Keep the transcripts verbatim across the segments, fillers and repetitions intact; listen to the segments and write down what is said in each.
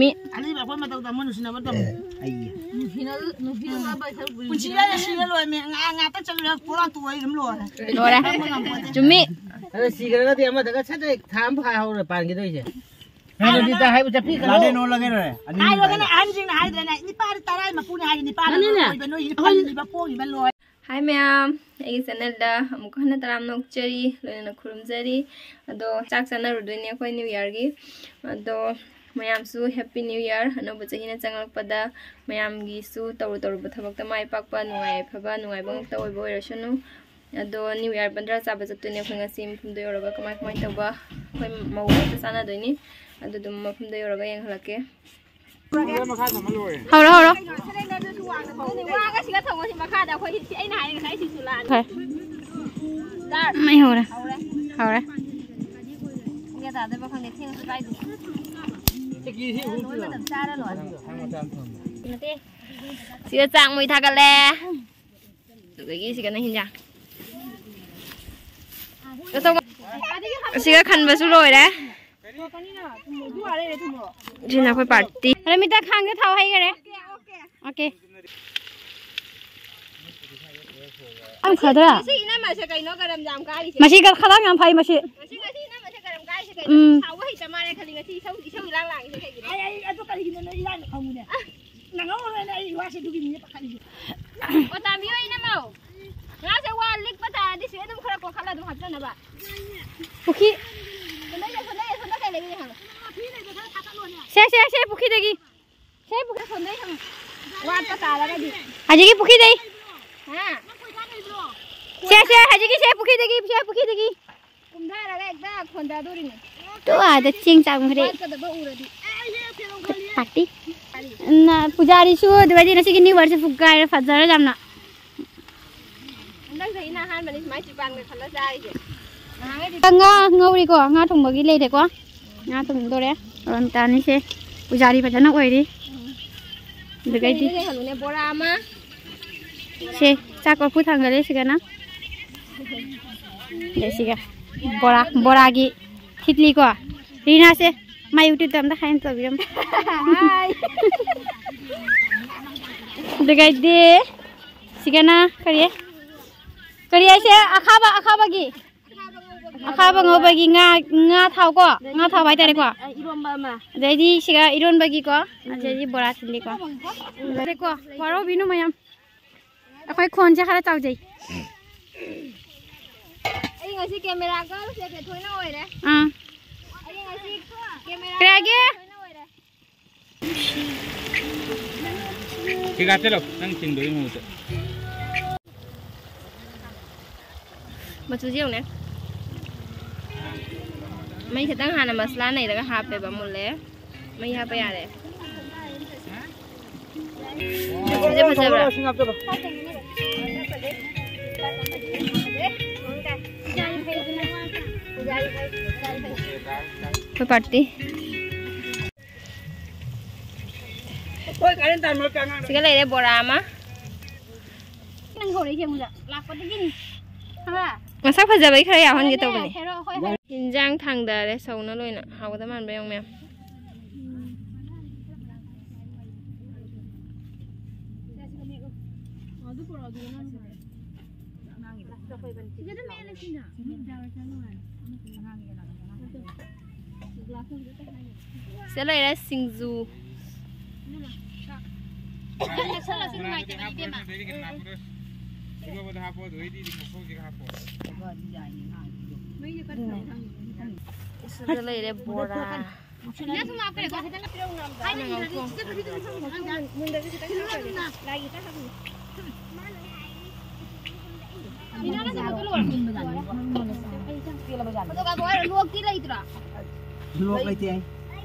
ꯃꯤ ꯑꯅꯤꯕ ꯑꯩꯈꯣꯏ ꯃꯇꯧ ꯇꯝꯃꯣ, ꯅꯨꯡꯁꯤꯅꯕ ꯇꯝꯃꯣ꯫ ꯑꯩ ꯄꯨꯟꯁꯤ ꯂꯩꯔ ꯁꯤꯔ ꯂꯣꯏꯔꯦ, ꯉꯥ ꯉꯥꯛꯇ ꯆꯠꯂꯨꯔ ꯄꯣꯔꯥ ꯇꯣꯛꯑ ꯑꯗꯨꯝ ꯂꯣꯏꯔꯦ꯫ ꯂꯣꯏꯔꯦ꯫ ꯈꯪꯕ ꯉꯝꯄꯣꯠꯇꯦ꯫ ꯆꯨꯝꯃꯤ꯫ ꯑꯗꯣ ꯁꯤꯈ꯭ꯔꯒꯗꯤ ꯑꯃꯗꯒ ꯁꯠ ꯍꯦꯛ ꯊꯥ ꯑꯃ ꯐꯥ ꯍꯧꯔ ꯄꯥꯟꯈꯤꯗꯣꯏꯁꯦ꯫ ꯍꯦꯔꯣꯗꯤꯗ ꯍꯥꯏꯕ ꯆꯠꯄꯤꯈ꯭ꯔꯣ꯫ ꯂꯥꯗꯦ ꯅꯣꯜꯂꯒꯦ ꯂꯣꯏꯔꯦ꯫ ꯍꯥꯏꯔꯒꯅ ꯑꯍꯟꯁꯤꯡꯅ ꯍꯥꯏꯗ꯭ꯔꯅꯦ, ꯅꯤꯄꯥꯗꯤ ꯇꯔꯥꯏ ꯃꯄꯨꯅꯦ ꯍꯥꯏꯗꯤ ꯅꯤꯄꯥꯗ ꯑꯗꯨꯅꯦ꯫ ꯑꯣꯏꯕ ꯅꯣꯏꯒꯤ ꯄꯜꯂꯤꯕ ꯄꯣꯡꯉꯤꯕ ꯂꯣꯏ꯫ ꯍꯥꯏ ꯃꯌꯥꯝ, ꯑꯩꯒꯤ ꯆꯦꯅꯦꯜꯗ ꯑꯃꯨꯛꯀ ꯍꯟꯅ ꯇꯔꯥꯝꯅ ꯑꯣꯛꯆꯔꯤ, ꯂꯣꯏꯅꯅ ꯈꯨꯔꯨꯝꯖꯔꯤ꯫ ꯑꯗꯣ ꯆꯥꯛ ꯆꯥꯅꯔꯨꯗꯣꯏꯅꯦ ꯑꯩꯈꯣꯏ ꯅ꯭ꯌꯨ ꯌꯥꯔꯒꯤ꯫ ꯑꯗꯣ ꯃꯌꯥꯝꯁꯨ ꯍꯦꯄꯤ ꯅ꯭ꯌꯨ ꯌꯥꯔ, ꯑꯅꯧꯕ ꯆꯍꯤꯅ ꯆꯪꯂꯛꯄꯗ ꯃꯌꯥꯝꯒꯤꯁꯨ ꯇꯧꯔꯨ ꯇꯧꯔꯨꯕ ꯊꯕꯛꯇ ꯃꯥꯏ ꯄꯥꯛꯄ, ꯅꯨꯡꯉꯥꯏ ꯌꯥꯏꯐꯕ, ꯅꯨꯡꯉꯥꯏꯕ ꯉꯥꯛꯇ ꯑꯣꯏꯕ ꯑꯣꯏꯔꯁꯅꯨ꯫ ꯑꯗꯣ ꯅ꯭ꯌꯨ ꯌꯥꯔ ꯕꯟꯗ꯭ꯔꯥ ꯆꯥꯕ ꯆꯠꯇꯣꯏꯅꯦ ꯑꯩꯈꯣꯏ ꯉꯁꯤ ꯃꯐꯝꯗ ꯌꯧꯔꯒ ꯀꯃꯥꯏ ꯀꯃꯥꯏꯅ ꯇꯧꯕ ꯑꯩꯈꯣꯏ ꯃꯧ ꯉꯥꯛꯇ ꯆꯥꯟꯅꯗꯣꯏꯅꯤ꯫ ꯑꯗꯨ ꯑꯗꯨꯝ ꯃꯐꯝꯗ ꯌꯧꯔꯒ ꯌꯦꯡꯍꯜꯂꯛꯀꯦ꯫ ꯍꯧꯔꯣ ꯍꯧꯔꯣ꯫ ꯐꯔꯦ꯫ ꯃꯩ ꯍꯧꯔꯦ꯫ ꯍꯧꯔꯦ꯫ ꯁꯤꯒ ꯆꯥꯛ ꯃꯩ ꯊꯥꯒꯠꯂꯦ꯫ ꯑꯗꯨꯗꯒꯤ ꯁꯤꯒꯅ ꯍꯤꯟꯖꯥꯡ꯫ ꯑꯁꯤꯒ ꯈꯟꯕꯁꯨ ꯂꯣꯏꯔꯦ꯫ ꯁꯤꯅ ꯑꯩꯈꯣꯏ ꯄꯥꯔꯇꯤ꯫ ꯔꯃꯤꯇꯥ, ꯈꯥꯡꯗ ꯊꯥꯎ ꯍꯩꯈꯔꯦ꯫ ꯑꯣꯀꯦ꯫ ꯌꯥꯝ ꯐꯗ꯭ꯔꯥ? ꯉꯁꯤ ꯏꯅꯝꯃꯁꯦ ꯀꯩꯅꯣ ꯒꯔꯝ ꯌꯥꯝ ꯀꯥꯔꯤꯁꯦ? ꯃꯁꯤ ꯈꯗꯥꯡ ꯌꯥꯝ ꯐꯩ ꯃꯁꯤ꯫ ꯉꯁꯤ, ꯉꯁꯤ ꯏꯅꯝꯃꯁꯦ ꯒꯔꯝ ꯀꯥꯔꯤꯁꯦ ꯀꯩꯅꯣ? ꯎꯝ꯫ ꯁꯥꯎꯕ ꯍꯩꯇ ꯃꯥꯜꯂꯦ ꯈꯜꯂꯤ꯫ ꯉꯁꯤ ꯏꯁꯧ, ꯏꯁꯧ ꯏꯂꯥꯡ ꯂꯥꯡꯉꯤꯁꯦ ꯀꯩꯒꯤꯅꯣ? ꯑꯩ, ꯑꯩ ꯑꯗꯨ ꯀꯔꯤꯒꯤꯅꯣ ꯅꯣꯏ ꯏꯔꯥꯡ ꯈꯪꯉꯨꯅꯦ? ꯅꯪꯍꯧꯔꯣꯏꯅꯦ ꯑꯩ ꯏꯋꯥꯁꯦ ꯑꯗꯨꯒꯤꯅꯤꯅꯦ ꯄꯥꯈꯠꯂꯤꯁꯦ꯫ ꯑꯣ, ꯇꯥꯕꯤꯌꯣ ꯏꯅꯝꯃꯧ꯫ ꯉꯥꯁꯦ ꯋꯥ ꯂꯤꯛꯄ ꯇꯥꯔꯗꯤ ꯁꯤꯗ ꯑꯗꯨꯝ ꯈꯔ ꯀꯣꯠꯈꯠꯂ ꯑꯗꯨꯝ ꯍꯥꯞꯆꯅꯕ꯫ ꯄꯨꯈꯤ꯫ ꯁꯣꯝꯗ, ꯁꯣꯝꯗ, ꯁꯣꯝꯗ ꯀꯩ ꯂꯩꯒꯦ ꯍꯪꯉꯣ꯫ ꯁꯦ, ꯁꯦ, ꯁꯦ, ꯄꯨꯈꯤꯗꯒꯤ꯫ ꯁꯦ, ꯄꯨꯈꯤ꯫ ꯁꯣꯝꯗ ꯁꯨꯝ ꯋꯥꯠꯄ ꯇꯥꯔꯒꯗꯤ꯫ ꯍꯧꯖꯤꯛꯀꯤ ꯄꯨꯈꯤꯗꯩ꯫ ꯍꯥ? ꯁꯦ, ꯁꯦ, ꯍꯧꯖꯤꯛꯀꯤ ꯁꯦ ꯄꯨꯈꯤꯗꯒꯤ, ꯁꯦ ꯄꯨꯈꯤꯗꯒꯤ꯫ ꯀꯨꯝꯊꯔꯒ ꯍꯦꯛꯇ ꯈꯣꯟꯊꯗꯣꯔꯤꯅꯦ꯫ ꯇꯨ ꯑꯥꯗ ꯆꯦꯡ ꯆꯥꯝꯈ꯭ꯔꯦ꯫ ꯋꯥꯠꯀꯗꯕ ꯎꯔꯗꯤ꯫ ꯄꯥꯔꯇꯤ꯫ ꯅ, ꯄꯨꯖꯥꯔꯤꯁꯨ ꯑꯗꯨꯗꯩꯗꯤ ꯉꯁꯤꯒꯤ ꯅ꯭ꯌꯨ ꯌꯔꯁꯦ ꯐꯨꯒꯥꯏꯔꯦ, ꯐꯖꯔꯦ ꯌꯥꯝꯅ꯫ ꯍꯟꯗꯛ ꯆꯍꯤꯅ ꯑꯍꯥꯟꯕꯅꯤ ꯁꯨꯃꯥꯏꯅ ꯆꯤꯄꯥꯟꯒ ꯈꯜꯂ ꯆꯥꯔꯤꯁꯦ꯫ ꯉꯥ ꯉꯧꯔꯤꯀꯣ, ꯉꯥ ꯊꯣꯡꯕꯒꯤ ꯂꯩꯔꯦꯀꯣ꯫ ꯉꯥ ꯊꯣꯡꯗꯣꯔꯦ꯫ ꯔꯣꯟꯇꯥꯅꯤꯁꯦ ꯄꯨꯖꯥꯔꯤ ꯐꯖꯅ ꯑꯣꯏꯔꯤ꯫ ꯑꯗꯨꯗꯩꯗꯤ ꯀꯩꯅꯣꯅꯦ, ꯕꯣꯔꯥ ꯑꯃ꯫ ꯁꯦ, ꯆꯥꯛ ꯀꯣꯔꯐꯨ ꯊꯥꯡꯒꯠꯂꯦ ꯁꯤꯒꯅ꯫ ꯑꯗꯩ ꯁꯤꯒ ꯕꯣꯔꯥ, ꯕꯣꯔꯥꯒꯤ ꯊꯤꯠꯂꯤꯀꯣ꯫ ꯔꯤꯅꯥꯁꯦ꯫ ꯃꯥꯏ ꯌꯨꯇ꯭ꯌꯨꯕꯇ ꯑꯝꯇ ꯍꯥꯏꯅ ꯇꯧꯕꯤꯔꯝꯃꯣ꯫ ꯑꯗꯨꯒ ꯑꯩꯗꯤ ꯁꯤꯒꯅ ꯀꯔꯤ? ꯀꯔꯤ ꯍꯥꯏꯁꯦ? ꯑꯈꯥꯕ, ꯑꯈꯥꯕꯒꯤ꯫ ꯑꯈꯥꯕ ꯉꯧꯕꯒꯤ ꯉꯥ, ꯉꯥ ꯊꯥꯎ ꯀꯣ? ꯉꯥ ꯊꯥꯎ ꯍꯥꯏꯇꯥꯔꯦꯀꯣ꯫ ꯑꯗꯩꯗꯤ ꯁꯤꯒ ꯏꯔꯣꯟꯕꯒꯤꯀꯣ꯫ ꯑꯗꯩꯗꯤ ꯕꯣꯔꯥ ꯊꯤꯜꯂꯤꯀꯣ꯫ ꯑꯗꯩꯀꯣ, ꯋꯥꯔꯧꯕꯤꯅꯨ ꯃꯌꯥꯝ꯫ ꯑꯩꯈꯣꯏ ꯈꯣꯟꯁꯦ ꯈꯔ ꯆꯥꯎꯖꯩ꯫ ꯑꯩ ꯉꯁꯤ ꯀꯦꯃꯦꯔꯥ ꯒꯔꯜꯁꯦ ꯕꯦꯊꯣꯏꯅ ꯑꯣꯏꯔꯦ꯫ ꯑꯥ꯫ ꯑꯩ ꯉꯁꯤ ꯀꯦꯃꯦꯔꯥ ꯀꯩ ꯍꯥꯏꯒꯦ? ꯕꯦꯊꯣꯏꯅ ꯑꯣꯏꯔꯦ꯫ ꯁꯤꯒꯥ ꯆꯠꯂꯣ, ꯅꯪ ꯊꯤꯟꯗꯣꯏ ꯃꯍꯨꯠꯇ꯫ ꯃꯆꯨꯁꯦ ꯌꯦꯡꯉꯨꯅꯦ꯫ ꯃꯩ ꯈꯤꯇꯪ ꯍꯥꯟꯅ ꯃꯁꯂꯥ ꯅꯩꯔꯒ ꯍꯥꯞꯄꯦꯕ, ꯃꯨꯜꯂꯦ꯫ ꯃꯩ ꯍꯥꯞꯄ ꯌꯥꯔꯦ꯫ ꯃꯆꯨꯁꯦ ꯐꯖꯕ꯭ꯔꯥ? ꯑꯩꯈꯣꯏ ꯄꯥꯔꯇꯤ꯫ ꯁꯤꯒ ꯂꯩꯔꯦ ꯕꯣꯔꯥ ꯑꯃ꯫ ꯅꯪ ꯍꯧꯔꯛꯏꯁꯦ ꯑꯩꯉꯣꯟꯗ ꯂꯥꯛꯄꯗꯒꯤꯅꯤ꯫ ꯈꯪꯉꯕ? ꯃꯁꯛ ꯐꯖꯕꯩ ꯈꯔ ꯌꯥꯎꯍꯟꯒꯦ ꯇꯧꯕꯅꯦ꯫ ꯍꯦꯔꯣ, ꯍꯣꯏ, ꯍꯣꯏ꯫ ꯏꯟꯖꯥꯡ ꯊꯥꯡꯗꯔꯦ ꯁꯧꯅ ꯂꯣꯏꯅ꯫ ꯍꯥꯎꯒꯗꯕ ꯃꯥꯟꯕ꯭ꯔꯥ ꯌꯦꯡꯉꯨ ꯃꯌꯥꯝ꯫ ꯁꯤꯗ ꯂꯩꯔꯦ ꯁꯤꯡꯖꯨ꯫ ꯅꯛꯁꯜꯂꯁꯨ ꯅꯨꯡꯉꯥꯏꯇꯦꯕꯅꯤ, ꯏꯕꯦꯝꯃ꯫ ꯁꯤꯗ ꯂꯩꯔꯦ ꯕꯣꯔꯥ꯫ ꯁꯤꯗ ꯉꯧꯊꯣꯡ꯫ ꯐꯣꯇꯣ ꯀꯥꯞꯄꯣ ꯍꯥꯏꯔꯣ? ꯂꯣꯛꯇꯤ ꯂꯩꯇ꯭ꯔꯣ? ꯂꯣꯛ ꯂꯩꯇꯦ ꯑꯩ꯫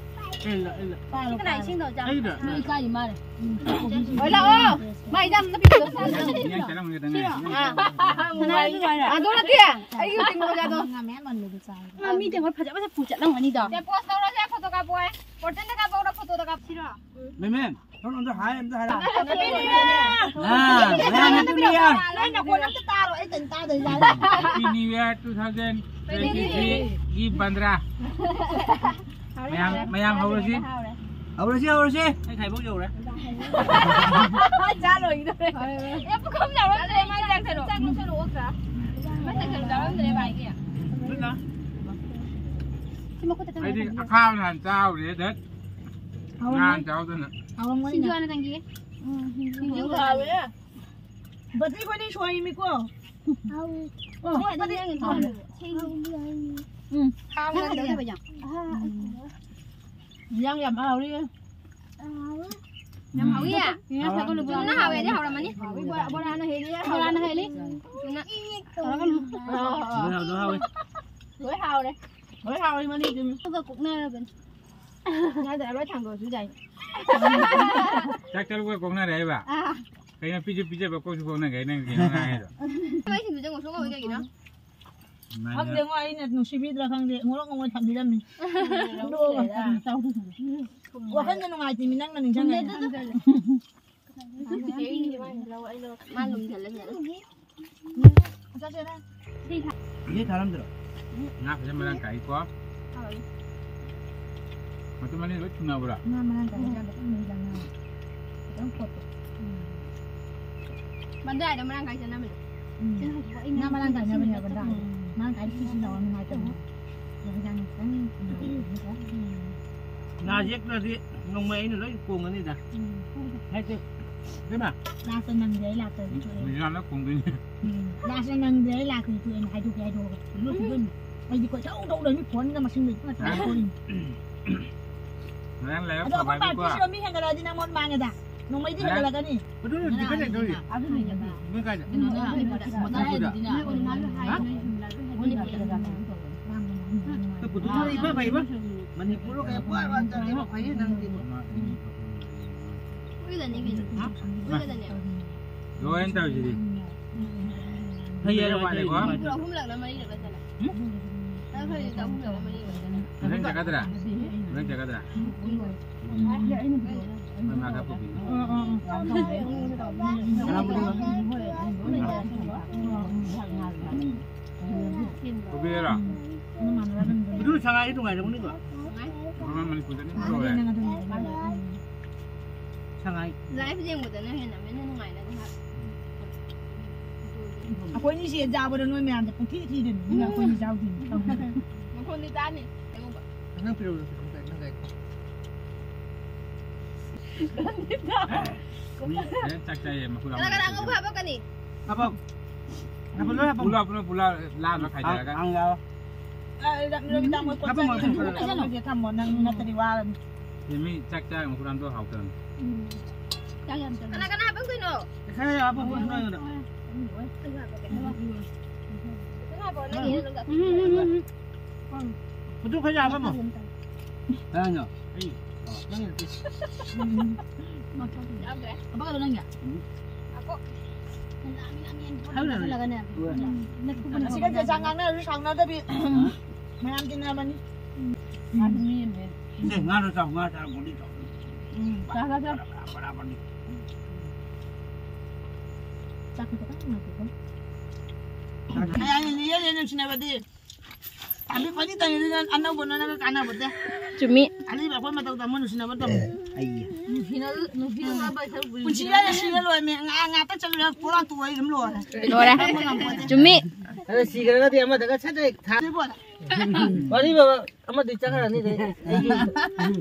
ꯁꯤ ꯀꯅꯥ ꯏꯁꯤꯡꯗꯣ? ꯆꯥ-, ꯑꯩꯒꯤꯗꯣ? ꯅꯣꯏ ꯏꯀꯥꯏ ꯃꯥꯜꯂꯦ꯫ ꯍꯣꯏ, ꯂꯥꯛꯑꯣ꯫ ꯃꯥ ꯏꯟꯖꯥꯡ ꯑꯝꯇ ꯄꯤꯕꯤꯌꯣ꯫ ꯁꯅꯥ, ꯁꯅꯥ, ꯁꯅꯥ꯫ ꯑꯗꯨ ꯅꯠꯇꯦ꯫ ꯑꯩꯒꯤ ꯇꯦꯡꯀꯣꯠ ꯃꯆꯥꯗꯣ꯫ ꯉꯥ ꯃꯌꯥꯝ ꯃꯟꯕꯗꯣ ꯆꯥꯏ꯫ ꯃꯥ ꯃꯤ ꯇꯦꯡꯀꯣꯠ ꯐꯖ ꯐꯖ ꯄꯨ ꯆꯠꯂꯝꯒꯅꯤꯗꯣ꯫ ꯁꯦ, ꯄꯣꯁ ꯇꯧꯔꯣ, ꯁꯦ, ꯐꯣꯇꯣ ꯀꯥꯞꯄꯣ ꯍꯥꯏ꯫ ꯀꯣꯔꯇꯦꯟꯗ ꯀꯥꯞꯄꯛꯎꯔꯣ, ꯐꯣꯇꯣꯗ ꯀꯥꯞꯁꯤꯔꯣ? ꯃꯦꯃꯦ, ꯅꯪ ꯑꯝꯇ ꯍꯥꯏ, ꯑꯝꯇ ꯍꯥꯏꯔꯛꯑꯣ꯫ ꯑꯥ, ꯃꯌꯥꯝ ꯍꯦꯛꯇ ꯂꯩꯌꯥ꯫ ꯅꯣꯏ ꯅꯈꯣꯟ ꯑꯝꯇ ꯇꯥꯔꯣ, ꯑꯩ ꯀꯩꯝ ꯇꯥꯗꯣꯏ ꯖꯥꯠ꯫ Happy New Year two thousand twenty-three ꯒꯤ ꯕꯟꯗ꯭ꯔꯥ꯫ ꯃꯌꯥꯝ, ꯃꯌꯥꯝ ꯍꯧꯔꯁꯤ꯫ ꯍꯧꯔꯁꯤ, ꯍꯧꯔꯁꯤ꯫ ꯑꯩ ꯈꯥꯏꯕꯣꯛ ꯌꯧꯔꯦ꯫ ꯆꯥ ꯂꯣꯏꯈꯤꯗꯧꯔꯦ꯫ ꯑꯦ, ꯄꯨꯈꯝ ꯌꯥꯎꯔꯝꯗ꯭ꯔꯦ, ꯃꯥ ꯆꯥꯛ ꯊꯤꯜꯂꯣ꯫ ꯆꯥꯛ ꯂꯣꯏꯁꯜꯂꯣ, ꯑꯣꯛꯇ꯭ꯔꯥ? ꯃꯥ ꯆꯥꯛ ꯊꯤꯜꯂꯣ ꯌꯥꯎꯔꯝꯗ꯭ꯔꯦ, ꯚꯥꯏꯒꯤ꯫ ꯑꯗꯨꯅ ꯁꯤ ꯃꯈꯨꯠꯇ ꯊꯝꯃꯣ꯫ ꯑꯩꯗꯤ ꯑꯈꯥꯕ ꯅꯍꯥꯟ ꯆꯥꯍꯧꯔꯦ, ꯗꯠ꯫ ꯍꯥꯎꯔꯝꯃꯣꯏ꯫ ꯅꯍꯥꯟ ꯆꯥꯍꯧꯗꯅ꯫ ꯍꯥꯎꯔꯝꯃꯣꯏ ꯁꯤꯡꯖꯨ ꯅꯪ꯫ ꯍꯥꯟꯅ ꯆꯪꯈꯤꯒꯦ꯫ ꯎꯝ, ꯁꯤꯡꯖꯨ ꯁꯤꯡꯖꯨ ꯍꯥꯎꯋꯦ꯫ ꯕꯇꯤ ꯑꯩꯈꯣꯏꯅꯤ ꯁꯣꯏꯃꯤꯀꯣ꯫ ꯍꯥꯎꯋꯦ꯫ ꯑꯣ, ꯍꯣꯏ, ꯑꯗꯨ ꯕꯇꯤ꯫ ꯅꯪꯒꯤ ꯊꯣꯡꯉꯣ꯫ ꯎꯝ꯫ ꯍꯥꯎꯋꯦ꯫ ꯅꯪ ꯍꯥꯏꯗꯧꯗꯕ ꯌꯥꯝ꯫ ꯏꯟꯖꯥꯡ ꯌꯥꯝ ꯍꯥꯎꯔꯤ꯫ ꯌꯥꯝ ꯍꯥꯎꯏ꯫ ꯌꯥꯝ ꯍꯥꯎꯏ꯫ ꯆꯨꯝꯅ ꯍꯥꯎꯋꯦꯗꯤ ꯍꯥꯎꯔꯝꯃꯅꯤ꯫ ꯕꯣꯔꯥ-, ꯕꯣꯔꯥꯅ ꯍꯦꯜꯂꯤ꯫ ꯕꯣꯔꯥꯅ ꯍꯦꯜꯂꯤ꯫ ꯆꯨꯝꯅ꯫ ꯇꯧꯔꯒ ꯂꯣꯏ ꯍꯥꯎ-, ꯂꯣꯏ ꯍꯥꯎꯋꯦ꯫ ꯂꯣꯏ ꯍꯥꯎꯔꯦ꯫ ꯂꯣꯏ ꯍꯥꯎꯔꯤ ꯃꯅꯤꯗꯨꯅꯤ꯫ ꯑꯗꯨꯒ ꯀꯣꯛꯅꯔꯕꯅꯤ꯫ ꯉꯥꯗ ꯂꯣꯏ ꯊꯥꯡꯗꯣꯛꯑꯁꯨ ꯌꯥꯏ꯫ ꯆꯥꯛ ꯇꯔꯨꯛꯀ ꯀꯣꯛꯅꯔꯦ ꯍꯥꯏꯕ? ꯑꯥ꯫ ꯀꯩꯅꯣ ꯄꯤꯁꯨ ꯄꯤꯖꯕ ꯀꯣꯛꯁꯨ ꯀꯣꯛꯅꯒꯦ ꯅꯪ ꯀꯩꯅꯣ ꯉꯥꯡꯉꯤꯗꯣ? ꯃꯣꯏꯁꯤꯡꯗꯨꯁꯨ ꯉꯧꯁꯣꯛ ꯉꯧꯏ ꯀꯩꯒꯤꯅꯣ? ꯈꯪꯗꯦꯉꯣ, ꯑꯩꯅ ꯅꯨꯡꯁꯤꯕꯤꯗ꯭ꯔꯥ ꯈꯪꯗꯦ, ꯉꯧꯔꯣꯛ ꯉꯧꯅ ꯊꯝꯕꯤꯔꯝꯃꯤ꯫ ꯂꯧꯔꯦꯗ꯫ ꯋꯥꯈꯜꯁꯦ ꯅꯨꯡꯉꯥꯏꯇꯦꯃꯤ, ꯅꯪꯅ ꯅꯤꯡꯁꯤꯡꯉꯛꯑꯦ꯫ ꯃꯥ ꯂꯨꯝꯁꯤꯜꯂꯦ ꯐꯖꯅ꯫ ꯆꯠꯁꯦꯅ꯫ ꯏꯁꯩ ꯊꯥꯔꯝꯗ꯭ꯔꯣ? ꯉꯥ ꯐꯖꯅ ꯃꯔꯥꯡ ꯀꯥꯏꯀꯣ꯫ ꯃꯇꯨꯝ ꯑꯅꯤ ꯂꯣꯏ ꯊꯨꯡꯅꯕ꯭ꯔꯥ? ꯉꯥ ꯃꯔꯥꯡ ꯀꯥꯏ ꯆꯥꯕ ꯈꯪꯗꯦ, ꯉꯥ ꯈꯤꯇꯪ ꯈꯣꯠꯄ꯫ ꯃꯗꯥꯏꯗ ꯃꯔꯥꯡ ꯀꯥꯏ ꯆꯥꯅꯕꯅꯦ꯫ ꯎꯝ꯫ ꯉꯥ ꯃꯔꯥꯡ ꯀꯥꯏꯅꯕꯅꯦꯕ ꯗꯥꯝ꯫ ꯃꯔꯥꯡ ꯀꯥꯏꯅ ꯁꯤ ꯁꯤ ꯂꯥꯎꯔ ꯅꯨꯡꯉꯥꯏꯇꯕꯅꯦ꯫ ꯍꯤꯟꯖꯥꯡ ꯈꯤꯇꯪ ꯉꯥ ꯌꯦꯛꯇ꯭ꯔꯗꯤ ꯅꯣꯡꯃꯩ ꯑꯩꯅ ꯂꯣꯏ ꯀꯣꯡꯉꯅꯤꯗ꯫ ꯎꯝ꯫ ꯍꯥꯏꯗꯤ, ꯏꯕꯦꯝꯃ꯫ ꯂꯥꯁꯇ ꯅꯪꯗꯤ ꯑꯩ ꯂꯥꯛꯇ꯭ꯔꯗꯤ ꯊꯣꯛꯑꯦ꯫ ꯃꯤꯖꯥꯅ ꯀꯣꯡꯗꯣꯏꯅꯤ꯫ ꯎꯝ꯫ ꯂꯥꯁꯇ ꯅꯪꯗꯤ ꯑꯩ ꯂꯥꯛꯇ꯭ꯔꯗꯤ ꯊꯣꯛꯑꯦꯅ ꯍꯥꯏꯗꯣꯛꯀꯦ ꯍꯥꯏꯗꯣꯛꯑꯒ꯫ ꯂꯣꯏ ꯄꯤꯗꯣꯏꯅꯤ꯫ ꯑꯩꯗꯤ ꯀꯣꯏꯊꯧ ꯊꯧꯗꯣꯏꯅꯤ, ꯐꯣꯟꯒ ꯃꯁꯤꯡ ꯂꯩꯇꯅ ꯊꯧꯗꯣꯏꯅꯤ꯫ ꯉꯔꯥꯡ ꯂꯥꯏꯕꯛ ꯑꯗꯣ ꯑꯩꯈꯣꯏ ꯐꯕ ꯍꯥꯏꯕꯀꯣ꯫ ꯄꯥꯔꯇꯤꯁꯤꯗ ꯃꯤ ꯍꯦꯟꯒꯠꯂꯛꯑꯗꯤ ꯅꯪꯉꯣꯟꯗ ꯃꯥꯡꯉꯦꯗ꯫ ꯅꯣꯡꯃꯩꯗꯤ ꯍꯦꯟꯒꯠꯂꯛꯀꯅꯤ꯫ ꯑꯗꯨꯅ ꯗꯤꯄꯦꯟ ꯂꯩꯇꯧꯔꯤ꯫ ꯅꯣꯏ ꯀꯥꯏꯗ? ꯃꯅꯤꯄꯨꯔꯗ꯫ ꯑꯩꯈꯣꯏ ꯄꯨꯊꯣꯛꯄꯅ ꯏꯐ ꯐꯩꯕ꯫ ꯃꯅꯤꯄꯨꯔꯗ ꯀꯌꯥ ꯄꯥꯔ ꯋꯥ ꯆꯠꯂꯦꯕ ꯐꯩꯌꯦ ꯅꯪꯗꯤ꯫ ꯂꯣꯏꯅ ꯇꯧꯔꯤꯁꯤꯗꯤ꯫ ꯐꯩꯌꯦ ꯍꯥꯏꯔꯣ, ꯐꯩꯌꯦꯀꯣ? ꯃꯅꯤꯄꯨꯔ ꯑꯍꯨꯝꯂꯛꯂ ꯃꯔꯤꯂꯛꯂ ꯆꯠꯂꯦ꯫ ꯅꯪ ꯈꯔꯗꯤ ꯑꯍꯨꯝꯂꯛꯂ ꯃꯔꯤꯂꯛꯂ ꯆꯠꯂꯦ꯫ ꯅꯪ ꯆꯠꯀꯗ꯭ꯔꯥ? ꯅꯪ ꯆꯠꯀꯗ꯭ꯔꯥ? ꯅꯣꯏ ꯃꯥ ꯈꯔ ꯄꯨꯕꯤꯌꯨ꯫ ꯄꯨꯕꯤꯔꯣ? ꯑꯗꯨ ꯁꯉꯥꯏꯗꯤ ꯅꯨꯡꯉꯥꯏꯔꯝꯒꯅꯤꯀꯣ? ꯃꯅꯤꯄꯨꯔꯗꯅꯤ ꯂꯣꯏꯔꯦ꯫ ꯅꯪ ꯑꯗꯨꯝ ꯌꯦꯡꯉꯣ꯫ ꯁꯉꯥꯏ꯫ Live ꯌꯦꯡꯕꯗꯅ ꯍꯦꯟꯅ ꯃꯤꯅ ꯅꯨꯡꯉꯥꯏꯅꯗꯤ ꯍꯥꯏ꯫ ꯑꯩꯈꯣꯏꯅꯤꯁꯦ ꯌꯥꯕꯗ ꯅꯣꯏ ꯃꯌꯥꯝꯁꯦ ꯄꯨꯡꯊꯤ ꯊꯤꯗꯣꯏꯅꯤ꯫ ꯑꯗꯨꯅ ꯑꯩꯈꯣꯏꯅꯤ ꯌꯥꯎꯗꯣꯏꯅꯤ꯫ ꯃꯈꯣꯟꯗꯤ ꯇꯥꯅꯤ꯫ ꯑꯩꯉꯣꯟꯗ꯫ ꯅꯪ ꯄꯤꯔꯛꯎ, ꯅꯪ ꯀꯩ-, ꯅꯪ ꯀꯩ-, ꯃꯤ ꯂꯣꯏ ꯆꯥꯛ ꯆꯥꯏꯌꯦ, ꯃꯈꯨꯠ ꯀꯅꯥ ꯀꯅꯥ ꯍꯥꯝꯕ꯫ ꯑꯃꯨꯛ ꯍꯥꯞꯄꯛꯀꯅꯤ? ꯍꯥꯞꯄꯣ꯫ ꯍꯥꯞꯄꯣ, ꯂꯣꯏ ꯍꯥꯞꯄꯣ꯫ ꯄꯨꯂꯞ, ꯄꯨꯂꯞ, ꯄꯨꯂꯞ ꯂꯥꯝꯅ ꯈꯥꯏꯖꯔꯒ꯫ ꯍꯥꯡ, ꯍꯥꯡ ꯌꯥꯎ꯫ ꯑ, ꯔ-, ꯔꯣꯕꯤꯇꯥ ꯃꯣꯏ ꯀꯣꯠ ꯍꯥꯞꯄꯝꯃꯣ, ꯆꯠꯈꯤꯕꯗꯣ ꯍꯥꯞꯄꯝꯃꯣ꯫ ꯀꯩꯅꯣ ꯇꯧꯁꯦ, ꯊꯝꯃꯣ, ꯅꯪ ꯅꯠꯇ꯭ꯔꯗꯤ ꯋꯥꯔꯅꯤ꯫ ꯁꯤ ꯃꯤ ꯆꯥꯛ ꯆꯥꯔꯒ ꯃꯈꯨꯠ ꯍꯥꯝꯗꯣꯛꯑ ꯍꯥꯎꯇꯕꯅꯤ꯫ ꯎꯝ꯫ ꯆꯥꯛ ꯌꯥꯝ ꯆꯪꯉꯦ꯫ ꯀꯅꯥ ꯀꯅꯥ ꯍꯥꯞꯄꯛꯇꯣꯏꯅꯣ? ꯈꯔ ꯍꯥꯞꯄꯣ, ꯃꯈꯨꯠ ꯍꯥꯝꯗꯣꯛꯑ꯫ ꯑꯩ ꯍꯥꯞꯄꯛꯀꯦ꯫ ꯅꯪ ꯍꯥꯞꯄꯛꯑꯣ, ꯅꯪꯒꯤ ꯎꯝ, ꯎꯝ, ꯎꯝ, ꯎꯝ꯫ ꯃꯇꯨ ꯈꯔ ꯌꯥꯝ ꯍꯥꯞꯄꯝꯃꯣ꯫ ꯀꯅꯥꯅꯣ? ꯑꯩ꯫ ꯅꯪꯒꯤ ꯅꯠꯇꯦ꯫ ꯌꯥꯎꯗ꯭ꯔꯦ꯫ ꯍꯥꯞꯄꯛꯀꯗꯣ ꯅꯪꯒꯤ? ꯉꯥꯏꯈꯣ꯫ ꯍꯥꯏꯔꯨꯔꯦ꯫ ꯎꯝ꯫ ꯑꯁꯤꯒ ꯆꯦ ꯆꯥꯡ ꯉꯥꯡꯅꯔꯁꯨ ꯁꯥꯎꯅꯗꯕꯤ꯫ ꯃꯌꯥꯝ ꯇꯤꯟꯅꯕꯅꯤ꯫ ꯎꯝ꯫ ꯃꯤ ꯑꯃꯅꯦ꯫ ꯁꯦ, ꯉꯥꯗꯣ ꯆꯥꯎ, ꯉꯥ ꯆꯥꯔ ꯒꯨꯂꯤ ꯆꯥꯎ꯫ ꯎꯝ꯫ ꯆꯥ, ꯆꯥ, ꯆꯥ꯫ ꯕꯔꯥ, ꯕꯔꯥ, ꯕꯔꯥ꯫ ꯆꯥꯛ ꯈꯤꯇꯪ ꯉꯥꯏꯈꯣꯀꯣ꯫ ꯌꯥꯏ, ꯌꯥꯏ, ꯌꯥꯏ, ꯅꯨꯡꯁꯤꯅꯕꯗꯤ꯫ ꯄꯥꯝꯕꯤ ꯈ꯭ꯋꯥꯏꯗꯒꯤ ꯇꯜꯂꯤꯗꯨꯅ ꯑꯅꯧꯕ ꯅꯣꯏꯅꯒ ꯀꯥꯟꯅꯕꯗ꯫ ꯆꯨꯝꯃꯤ꯫ ꯑꯔꯤꯕ ꯑꯩꯈꯣꯏ ꯃꯇꯧ ꯇꯝꯃꯣ ꯅꯨꯡꯁꯤꯅꯕ ꯇꯝꯃꯣ꯫ ꯑꯩ꯫ ꯅꯨꯡꯁꯤꯅ-, ꯅꯨꯡꯁꯤꯅꯕ ꯁꯔꯨꯛꯄꯨꯗꯤ ꯄꯨꯟꯁꯤ ꯍꯥꯏꯁꯦ ꯁꯤꯔ ꯂꯣꯏꯔꯦ꯫ ꯉꯥ-, ꯉꯥꯛꯇ ꯆꯠꯂꯨꯔ ꯄꯣꯂꯥ ꯇꯣꯛꯑ ꯑꯗꯨꯝ ꯂꯣꯏꯔꯦ꯫ ꯂꯣꯏꯔꯦ꯫ ꯈꯪꯕ ꯉꯝꯄꯣꯠꯇꯦ꯫ ꯆꯨꯝꯃꯤ꯫ ꯑꯗꯣ ꯁꯤꯈ꯭ꯔꯒꯗꯤ ꯑꯃꯗꯒ ꯁꯠ ꯍꯦꯛ ꯊꯥ-, ꯁꯤꯕꯣ꯫ ꯋꯥꯔꯤ ꯕꯕꯥ ꯑꯃꯗꯤ ꯆꯠꯈ꯭ꯔꯅꯤ ꯑꯗꯩ ꯑꯩꯒꯤ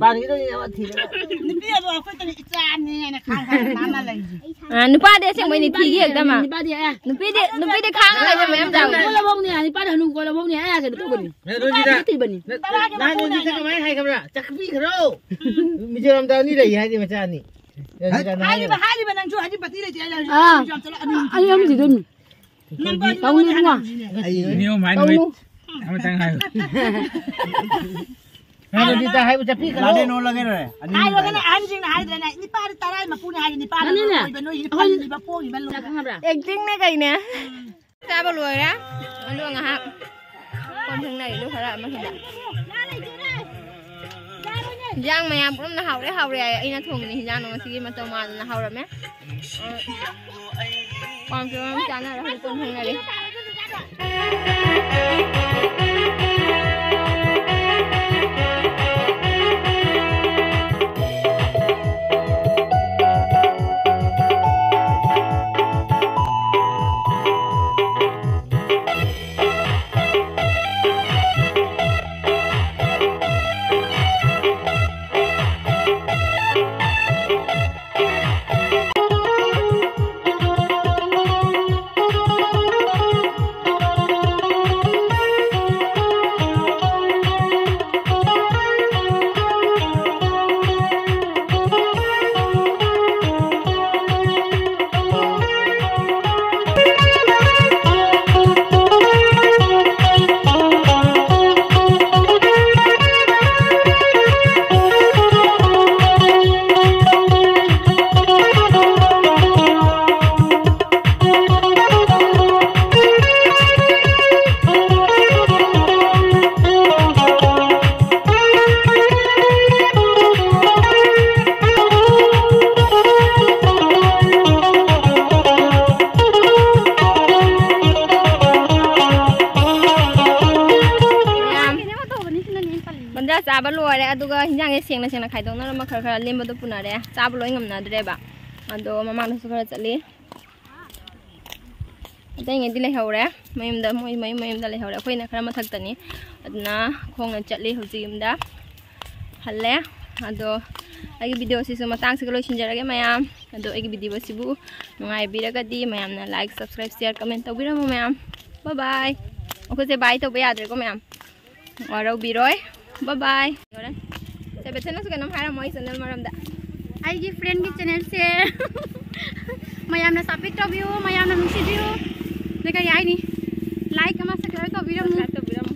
ꯄꯥꯟꯈꯤꯗꯣꯏꯅꯦ ꯑꯃ ꯊꯤꯔꯒ꯫ ꯅꯨꯄꯤ ꯑꯗꯣ ꯑꯩꯈꯣꯏ ꯀꯔꯤ ꯏꯆꯥꯅꯤ ꯍꯥꯏꯅ ꯈꯥꯡ ꯈꯥꯡ ꯅꯥꯟꯅ ꯂꯩꯁꯦ꯫ ꯑ, ꯅꯨꯄꯥꯗꯤ ꯑꯁꯦꯡꯕꯩꯅꯤ ꯊꯤꯒꯦ ꯍꯦꯛꯇ ꯑꯃ꯫ ꯅꯨꯄꯥꯗꯤ, ꯑꯦ꯫ ꯅꯨꯄꯤꯗꯤ, ꯅꯨꯄꯤꯗꯤ ꯈꯥꯡꯉ ꯂꯩꯕ ꯃꯌꯥꯝ ꯌꯥꯎꯋꯦ꯫ ꯀꯣꯜꯂꯕꯧꯅꯦ, ꯅꯨꯄꯥꯗꯤ ꯍꯅꯨ ꯀꯣꯜꯂꯕꯧꯅꯦ, ꯑꯩ ꯀꯩꯅꯣ ꯇꯧꯕꯅꯤ꯫ ꯔꯣꯖꯤꯇꯥ, ꯅꯨꯄꯥꯗꯤ ꯊꯤꯕꯅꯤ꯫ ꯅ-, ꯅꯍꯥꯟ ꯔꯣꯖꯤꯇꯥ ꯀꯃꯥꯏꯅ ꯍꯥꯏ ꯈꯪꯕ꯭ꯔꯥ? ꯆꯥꯛꯄꯤꯈ꯭ꯔꯣ꯫ ꯃꯤꯖꯣꯔꯥꯝꯗ ꯑꯅꯤ ꯂꯩ ꯍꯥꯏꯗꯤ ꯃꯆꯥ ꯑꯅꯤ꯫ ꯔꯣꯖꯤꯇꯥꯅ ꯍꯥꯏ꯫ ꯍꯥꯏꯔꯤꯕ, ꯍꯥꯏꯔꯤꯕ ꯅꯪꯁꯨ ꯍꯥꯏꯗꯤ ꯄꯇꯤ ꯂꯩꯇꯦ ꯍꯥꯏ ꯂꯩ꯫ ꯑꯥ꯫ ꯌꯥꯝ ꯆꯠꯂꯣ, ꯑꯅꯤ ꯑꯅꯤ ꯑꯍꯨꯝ ꯊꯤꯗꯣꯏꯅꯤ꯫ ꯅꯪ ꯑꯩꯈꯣꯏꯗꯤ ꯄꯥꯗꯤ ꯇꯧꯅꯨ ꯅꯪꯉꯣꯟꯗ ꯏꯕꯨꯡꯉꯣ꯫ ꯍꯥꯏꯔꯝꯃꯤꯅꯦ꯫ ꯑꯩ ꯅꯤꯌꯣꯝ ꯍꯥꯏ ꯅꯨꯃꯤꯠ ꯇꯧꯅꯨ꯫ ꯑꯃꯇꯪ ꯍꯥꯏꯌꯨ꯫ ꯅꯪ ꯔꯣꯖꯤꯇꯥ ꯍꯥꯏꯕ ꯆꯠꯄꯤꯈ꯭ꯔꯣ꯫ ꯂꯥꯗꯦ ꯅꯣ ꯂꯒꯦ ꯔꯦ꯫ ꯑꯅꯤ ꯍꯥꯏꯔꯣꯗꯅ ꯍꯥꯏꯔꯦ꯫ ꯑꯍꯟꯁꯤꯡꯅ ꯍꯥꯏꯗ꯭ꯔꯦꯅꯦ, ꯅꯤꯄꯥꯗꯤ ꯇꯔꯥꯏ ꯃꯄꯨꯅꯦ ꯍꯥꯏꯔꯦ, ꯅꯤꯄꯥꯗ ꯑꯗꯨꯅꯦ꯫ ꯂꯣꯏꯕ ꯅꯣꯏꯒꯤ ꯑꯩꯈꯣꯏ ꯄꯜꯂꯤꯕ ꯄꯣꯡꯉꯤꯕ ꯂꯣꯏ꯫ ꯈꯪꯉꯕ꯭ꯔꯥ? Acting ꯅꯦ ꯀꯩꯅꯦ꯫ ꯆꯥꯕ ꯂꯣꯏꯔꯦ꯫ ꯑꯗꯨꯒ ꯉꯥꯏꯍꯥꯛ ꯀꯣꯟ ꯐꯦꯡꯅꯔꯤ, ꯑꯗꯨ ꯈꯔ ꯑꯃ ꯁꯤꯗ꯫ ꯍꯤꯟꯖꯥꯡ ꯃꯌꯥꯝ ꯄꯨꯝꯅ ꯍꯥꯎꯔꯦ, ꯍꯥꯎꯔꯦ ꯍꯥꯏꯌꯦ꯫ ꯑꯩꯅ ꯊꯣꯡꯉꯤꯅꯦ ꯍꯤꯟꯖꯥꯡꯗꯣ ꯉꯁꯤꯒꯤ ꯃꯇꯧ ꯃꯥꯟꯗꯅ ꯍꯥꯎꯔꯝꯃꯦ꯫ ꯑ, ꯄꯥꯝꯖꯕ ꯑꯃ ꯆꯥꯅꯔꯦ, ꯍꯧꯖꯤꯛ ꯀꯣꯟ ꯐꯦꯡꯅꯔꯤ꯫ ꯀꯣꯟꯖꯥ ꯆꯥꯕ ꯂꯣꯏꯔꯦ, ꯑꯗꯨꯒ ꯍꯤꯟꯖꯥꯡꯁꯦ ꯁꯦꯡꯅ ꯁꯦꯡꯅ ꯈꯥꯏꯗꯣꯛꯅꯔꯝꯕ ꯈꯔ ꯈꯔ ꯂꯦꯝꯕꯗꯣ ꯄꯨꯅꯔꯦ꯫ ꯆꯥꯕ ꯂꯣꯏ ꯉꯝꯅꯗ꯭ꯔꯦꯕ꯫ ꯑꯗꯣ ꯃꯃꯥꯡꯗꯁꯨ ꯈꯔ ꯆꯠꯂꯤ, ꯑꯇꯩꯉꯩꯗꯤ ꯂꯩꯍꯧꯔꯦ꯫ ꯃꯌꯨꯝꯗ, ꯃꯣꯏ ꯃꯌꯨꯝ ꯃꯌꯨꯝꯗ ꯂꯩꯍꯧꯔꯦ꯫ ꯑꯩꯈꯣꯏꯅ ꯈꯔ ꯃꯊꯛꯇꯅꯤ, ꯑꯗꯨꯅ ꯈꯣꯡꯅ ꯆꯠꯂꯤ ꯍꯧꯖꯤꯛ ꯌꯨꯝꯗ꯫ ꯍꯜꯂꯦ꯫ ꯑꯗꯣ ꯑꯩꯒꯤ ꯚꯤꯗꯤꯑꯣꯁꯤꯁꯨ ꯃꯇꯥꯡꯁꯤꯒ ꯂꯣꯏꯁꯤꯟꯖꯔꯒꯦ ꯃꯌꯥꯝ꯫ ꯑꯗꯣ ꯑꯩꯒꯤ ꯚꯤꯗꯤꯑꯣꯁꯤꯕꯨ ꯅꯨꯡꯉꯥꯏꯕꯤꯔꯒꯗꯤ ꯃꯌꯥꯝꯅ like, subscribe, share, comment ꯇꯧꯕꯤꯔꯝꯃꯣ ꯃꯌꯥꯝ꯫ Bye bye꯫ ꯑꯩꯈꯣꯏꯁꯦ bye ꯇꯧꯕ ꯌꯥꯗ꯭ꯔꯦꯀꯣ ꯃꯌꯥꯝ, ꯋꯥꯔꯧꯕꯤꯔꯣꯏ꯫ Bye bye꯫ ꯁꯦ, ꯕꯦꯊꯦꯜꯅꯁꯨ ꯀꯩꯅꯣꯝ ꯍꯥꯏꯔꯝꯃꯣ ꯑꯩ ꯆꯦꯅꯦꯜ ꯃꯔꯝꯗ꯫ ꯑꯩꯒꯤ ꯐ꯭ꯔꯦꯟꯒꯤ ꯆꯦꯅꯦꯜꯁꯦ ꯃꯌꯥꯝꯅ ꯁꯞꯄꯣꯔꯠ ꯇꯧꯕꯤꯌꯨ, ꯃꯌꯥꯝꯅ ꯅꯨꯡꯁꯤꯕꯤꯌꯨ꯫ ꯑꯗ ꯀꯔꯤ ꯍꯥꯏꯅꯤ, like ꯑꯃ subscribe ꯇꯧꯕꯤꯔꯝꯃꯨ꯫ Subscribe ꯇꯧꯕꯤꯔꯝꯃꯨ꯫